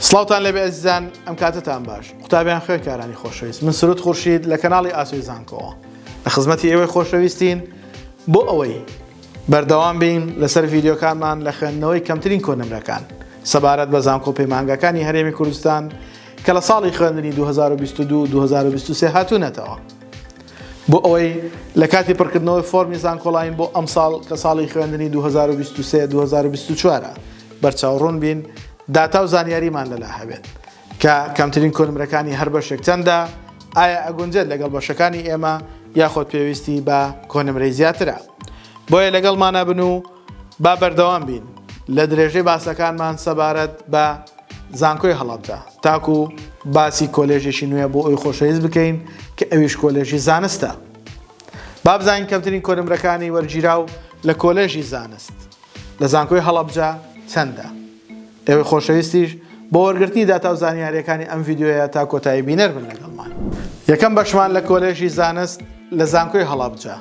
سڵاوتان لێبێ ئەزیزان ئەم کاتەتان باش قوتابیان خوێندکارانی خۆشەویست من سرود خورشید لە کەناڵی ئاسۆی زانکۆوە لە خزمەتی ئێوەی خۆشەویستین بۆ ئەوەی بەردەوام بین لەسەر ڤیدیۆکانمان لە خوێندنەوەی کەمترین کۆنمرەکان سەبارەت بە زانکۆ پەیمانگاکانی هەرێمی کوردستان کە لە ساڵی خوێندنی 2022 2023 هاتوونەتەوە بۆ ئەوەی لە کاتی پڕکردنەوەی فۆرمی زانکۆلاین بۆ ئەمساڵ کە ساڵی خوێندنی 2023 2024 بەرچاوڕوون بین داتا و زانیاریمان لەلا هەبێت کە کەمترین کۆنمرەکانی هەر بەشێک چەندە، ئایا ئەگونجێت لەگەڵ بەشەکانی ئێمە یاخۆد پێویستی بە کۆنمرەی زیاترە. بۆیە لەگەڵمانە بن و با بەردەوام بین لە درێژەی باسەکانمان سەبارەت بە زانکۆی هەڵەبجە تاکو باسی کۆلێژێکی نوێ بۆ ئەوی خۆشەویست بکەین کە ئەویش کۆلێژی زانستە. با بزانین کەمترین کۆنمرەکانی وەرگیراو لە کۆلێژی زانست لە زانکۆی هەڵەبجە چەندە؟ ئێوەی خۆشەویستیش بۆ وەرگرتنی داتا و زانیاریەکانی ئەم ڤیدیۆیە تا کۆتایی بینەر بن لەگەڵمان. یەکەم بەشمان لە کۆلێژی زانست لە زانکۆی هەڵەبجە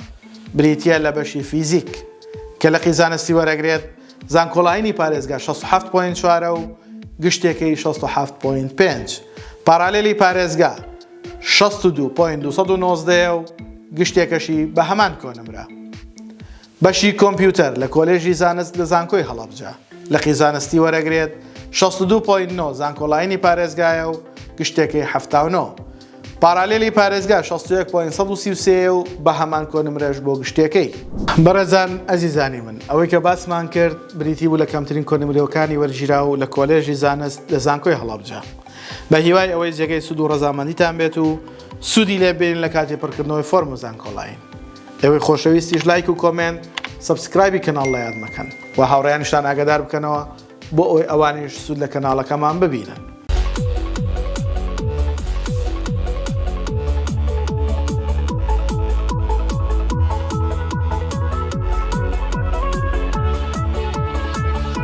بریتیە لە بەشی فیزیک کە لقی زانستی وەرەگرێت زانکۆلاینی پارێزگا 67 point چوارە و گشتێکەی 67 point پێنج پارالێلی پارێزگا 62 point 219 و گشتێکەشی بە هەمان کۆنمرە. بەشی کۆمپیوتەر لە کۆلێژی زانست لە زانکۆی هەڵەبجە لقی زانستی وەرەگرێت، 62 point 9 زانکۆلاینی پارێزگایە و گشتێکەی 79. پارالێلی پارێزگا 61 point 133 و بە هەمان کۆنمرەش بۆ گشتێکەی. بەڕێزان ئەزیزانی من ئەوەی کە باسمان کرد بریتی بوو لە کەمترین کۆنمرەکانی وەرگیراو لە کۆلێژی زانست لە زانکۆی هەڵەبجە. بە هیوای ئەوەی جێگەی سوود و ڕەزامەندیتان بێت و سوودی لێ ببینن لە کاتی پڕکردنەوەی فۆرم و زانکۆلاین. ئێوەی خۆشەویستیش لایک و comment subscribe ی کەناڵ لە یاد مەکەن و هاوڕێیانیشتان ئاگادار بکەنەوە بۆ ئەوەی ئەوانیش سوود لە کەناڵەکەمان ببینن.